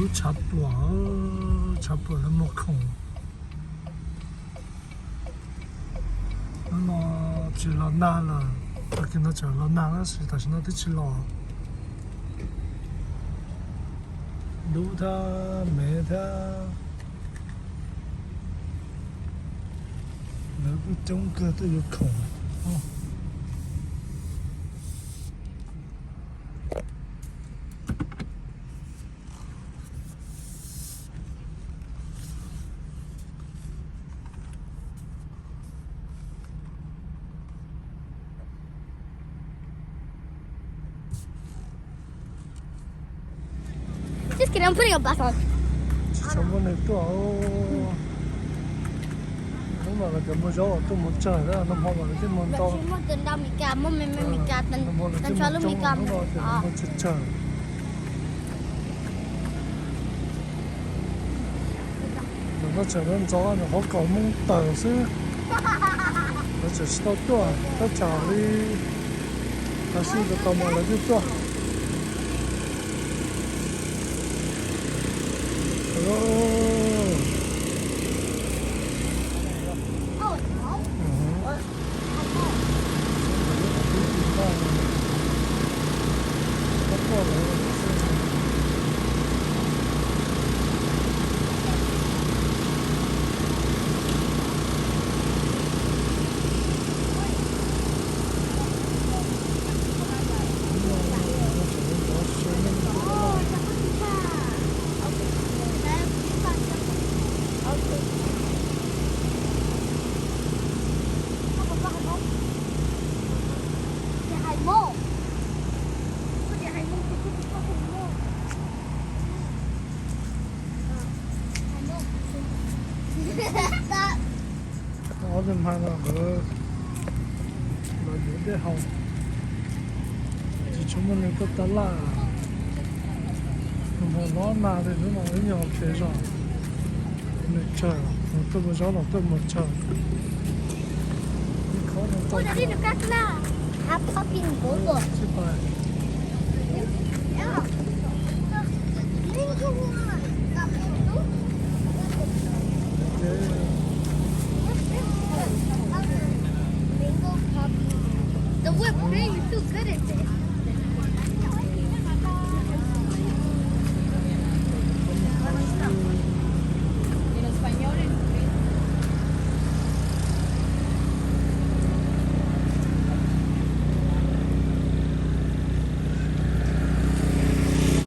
Lub tshav pluam, tshav pluam lawv muag khoom. Hnub no tsis los nag lawm, tag kis no tseem los nag tab sis tam sim no twb tsis los. Dub thiab me thiab. Lawv kuj coob kawg tuaj yuav khoom. Just kidding, I'm putting a bus on. Tsis tshua muaj neeg tuaj. Hnub no lawv cov muag zaub tuaj muag tsawg, nag hmo mas lawv thiaj muag ntau. Muaj me me Meskas, muaj tsawg tsawg. Lawv no tseem ntxov ntxov, nyuam qhuav kaum moos tawm xwb. Lawv tseem tsis tau tuaj, tab tsam li tav su tau mas lawv twb tuaj. Ob tug hmai no nkawd los yuav dej haus, tsis tshua muaj neeg tuaj tab laj. Nag hmo los nag li hnub no ib nyuag pes zog, nws tsawg, tuaj muag zaub los tuaj muag tsawg. Ib khob no tau. The whipped cream is too good in this.